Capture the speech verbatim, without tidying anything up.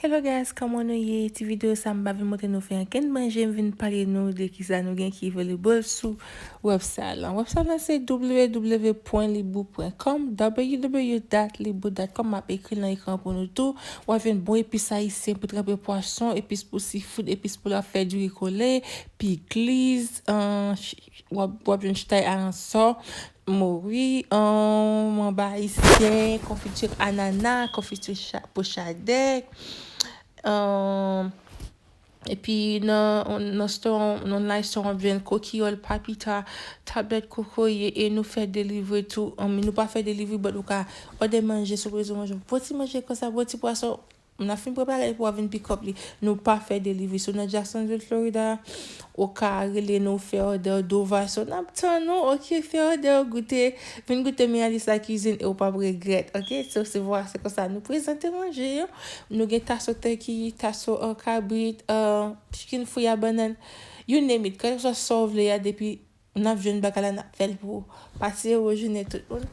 Hello guys, kòman nou ye? Ti videyo sa m pa vin montre nou fè ankenn manje, m vin pale nou de kisa nou gen ki available sou website lan. Website lan se w w w pwen libou pwen kòm, w w w dot libou dot kòm, m ap ekri nan ekran pou nou tou. W ap jwenn bon epis ayisyen pou tranpe pwason, epis pou seafood, epis pou l ap fè diri kole, pikliz, w ap jwenn chitay aransò, mori, manba ayisyen, konfiti anana, konfiti pochadèk. Epi nan nan store, nan online store, w ap jwenn kokiyòl, papita, tablèt kokoye, e nou fè delivre tou. Nou pa fè delivre, but ou ka òdè manje, si w bezwen manje, bon ti manje konsa, bon ti pwason. N ap fin prepare l pou w vin pick up li. Nou pa fè delivre. So nan Jacksonville, Florida, ou ka rele nou, fè òdè w, DoorDash. So n ap tann ou, ok, fè òdè w, goute, vin goute Mialis la cuisine e ou p ap regrèt, ok? So se vwa, se konsa nou prezante manje yo. Nou gen taso turkey, taso kabrit, chicken frit a bannann, you name it. Kèlkeswa sa w vle a, depi n ap jwenn bagay la, n ap fè l pou ou. Pase yo, jounen tout moun.